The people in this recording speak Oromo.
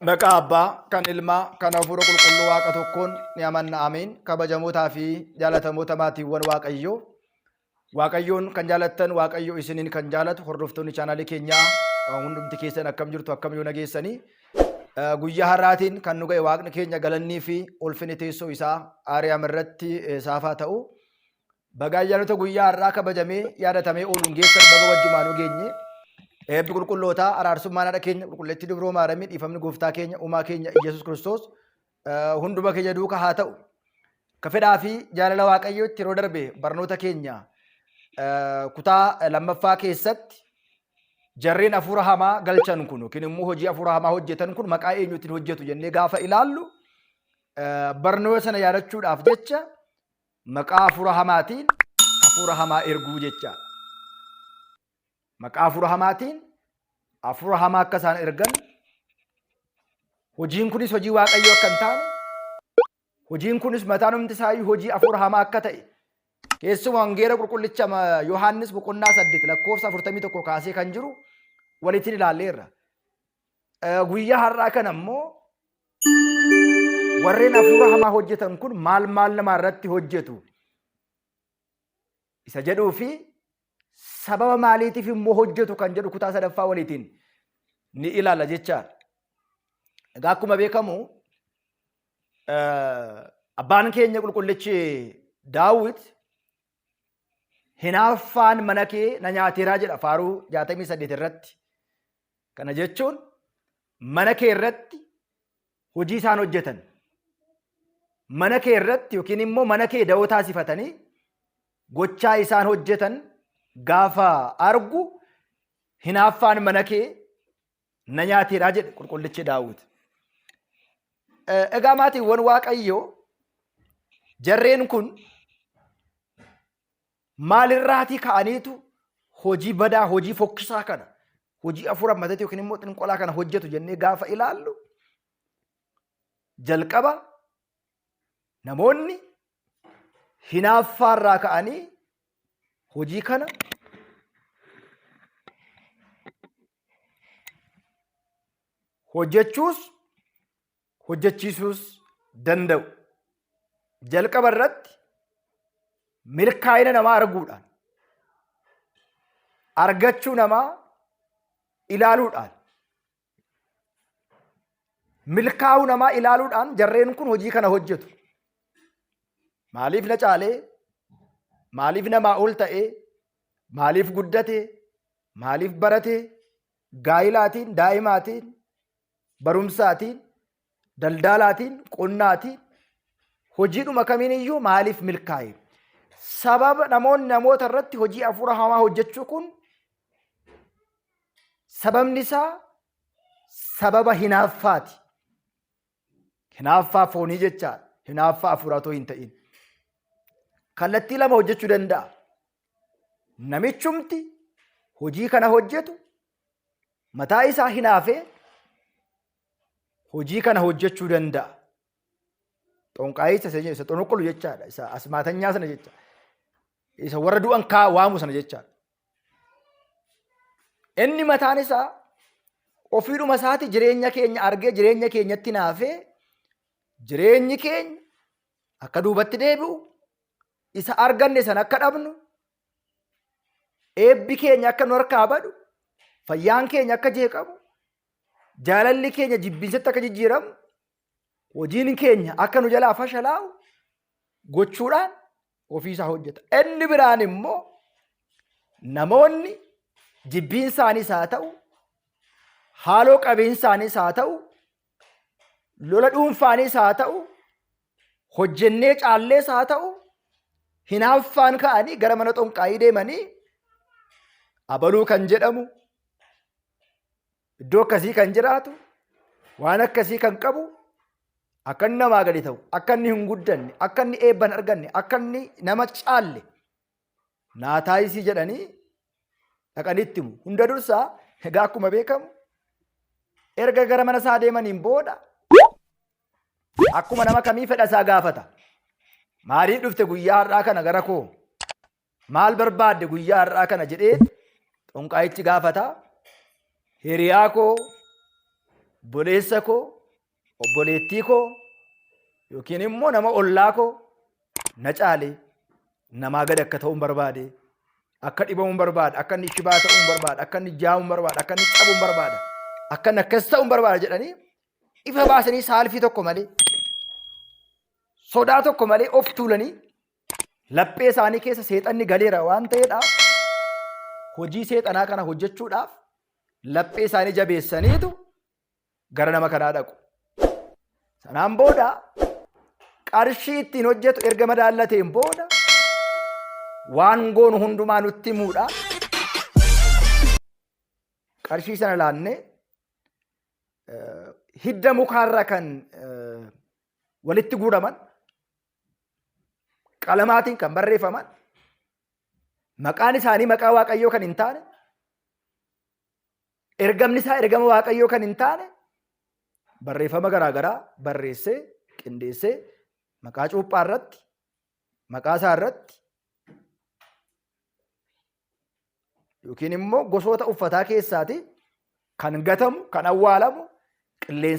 Maqaa Abbaa, kan Ilmaa, kan Hafuura Qulqulluu Waaqa tokkoon ni amanna. Ameen. Kabajamootaa fi jaalatamoota maatiiwwan Waaqayyoo. Waaqayyoon kan jaalattan, Waaqayyo isiniin kan jaalatu, hordoftoonni chaanaalii keenyaa hundumti keessan akkam jirtu, akkam yoo nageessanii. Guyyaa har'aatiin kan nu ga'e Waaqni keenya galannii fi ulfinni teessoo isaa Aariyaam irratti saafaa ta'u. Baga ayyaanota guyyaa har'aa kabajamee yaadatamee ooluun geessan, baga wajjumaanuu geenye. Eebbi qulqullootaa, araarsummaan haadha keenya qulqulleettii Dubroo Maaramii, dhiifamni gooftaa keenya uumaa keenya Iyyasuus Kiristoos hunduma keenya duuka haa ta'u. Ka fedhaa fi jaalala Waaqayyootti yeroo darbe barnoota keenya kutaa lammaffaa keessatti jarreen hafuura hamaa galchan kun yookiin immoo hojii hafuura hamaa hojjetan kun maqaa eenyuutiin hojjetu jennee gaafa ilaallu, barnoota sana yaadachuudhaaf jecha maqaa hafuura hamaatiin hafuura hamaa erguu jechaadha. Maqaa hafuura hamaatiin hafuura hamaa akka isaan ergan, hojiin kunis hojii Waaqayyoo akka hin taane, hojiin kunis mataan humti isaayyuu hojii hafuura hamaa akka ta'e, keessumaa wangeela qulqullicha Yohaannis boqonnaa 8 lakkoofsa 41 kaasee kan jiru walitti ilaalleerra. Guyyaa har'aa kana immoo warreen hafuura hamaa hojjetan kun maal maal namaa irratti hojjetu isa jedhuu fi sababa maaliitiif immoo hojjetu kan jedhu kutaa sadaffaa waliitiin ni ilaalla jechaadha. Egaa akkuma beekamu abbaan keenya qulqullichi Daawit hinaaffaan mana kee na nyaateeraa jedha faaruu 68 irratti. Kana jechuun mana kee irratti hojii isaan hojjetan, mana kee irratti yookiin immoo mana kee da'oo taasifatanii gochaa isaan hojjetan gaafa argu hinaaffaan mana kee na nyaateedha jedhe qulqullichi Daawit. Egaa maatiiwwan Waaqayyoo, jarreen kun maalirraatii ka'aniitu hojii badaa, hojii fokkisaa kana, hojii hafuura matatti yookiin immoo xinqolaa kana hojjetu jennee gaafa ilaallu, jalqaba namoonni hinaaffaarraa ka'anii hojii kana hojjechuus hojjechiisuus danda'u. Jalqaba irratti milkaa'ina namaa arguudhaan, argachuu namaa ilaaluudhaan, milkaa'uu namaa ilaaluudhaan jarreen kun hojii kana hojjetu. Maaliif na caalee? Maaliif namaa ol ta'ee? Maaliif guddate? Maaliif barate? Gaa'ilaatiin, daa'imaatiin, barumsaatiin, daldalaatiin, qonnaatiin, hojiidhuma kamiin iyyuu maaliif milkaa'e? Sababa namoonni namoota irratti hojii hafuura hamaa hojjechuu kun sababni isaa sababa hinaaffaati. Hinaaffaa foonii jechaadha. Hinaaffaa hafuuraa otoo hin ta'in. Kallattii lama hojjechuu danda'a. Namichumti hojii kana hojjetu mataa isaa hinaafee hojii kana hojjechuu danda'a. Xonqaayicha isa isa xonoqqolu jechaadha. Isa asmaatanyaa sana jecha. Isa warra du'an kaa waamu sana jechaadha. Inni mataan isaa ofiidhuma isaati jireenya keenya argee jireenya keenyatti naafee jireenyi keenya akka duubatti deebi'u, isa arganne sana akka dhabnu, eebbi keenya akka nu harkaa badu, fayyaan keenya akka jeeqamu, jaalalli keenya jibbiinsatti akka jijjiiramu, hojiin keenya akka nu jalaa fashalaa'u gochuudhaan ofiisaa hojjeta. Inni biraan immoo namoonni jibbiinsaanis haa ta'u, haaloo qabiinsaanis haa ta'u, lola dhuunfaanis haa ta'u, hojjennee caallees haa ta'u, hinaaffaan ka'anii gara mana xonqaayii deemanii abaluu kan jedhamu, iddoo akkasii kan jiraatu, waan akkasii kan qabu akka inni namaa gadi ta'u, akka inni hin guddanne, akka inni eebba hin arganne, akka inni nama caalle naa taasisii jedhanii dhaqanii itti himu. Hunda dursaa egaa akkuma beekamu erga gara mana isaa deemaniin booda akkuma nama kamii fedha isaa gaafata. Maaliif dhufte guyyaa har'aa kana gara koo? Maal barbaadde guyyaa har'aa kana jedhee xonqaayichi gaafata. Hiriyaa koo, obboleessa koo, obboleettii koo yookiin immoo nama ollaa koo na caale namaa gad akka ta'uun barbaade, akka dhibamuun barbaada, akka inni shibaa ta'uun barbaada, akka inni jaamuun barbaada, akka inni cabuun barbaada, akka inni akkas ta'uun barbaada jedhanii ifa baasanii saalfii tokko malee sodaa tokko malee of tuulanii laphee isaanii keessa seexanni galeera waan ta'eedhaaf hojii seexanaa kana hojjechuudhaaf laphee isaanii jabeessaniitu gara nama kanaa dhaqu. Sanaan booda qarshii ittiin hojjetu erga madaallateen booda waan goonu hundumaa nutti himuudha. Qarshii sana laannee hidda mukaarra kan walitti guuraman qalamaatiin kan barreeffaman maqaan isaanii maqaa waaqayyoo kan hin taane ergamni isaa ergama waaqayyoo kan hin taane barreeffama garaagaraa barreessee qindeessee maqaa cuuphaa irratti maqaa isaa irratti yookiin immoo gosoota uffataa keessaati kan gatamu kan awwaalamu qilleensa.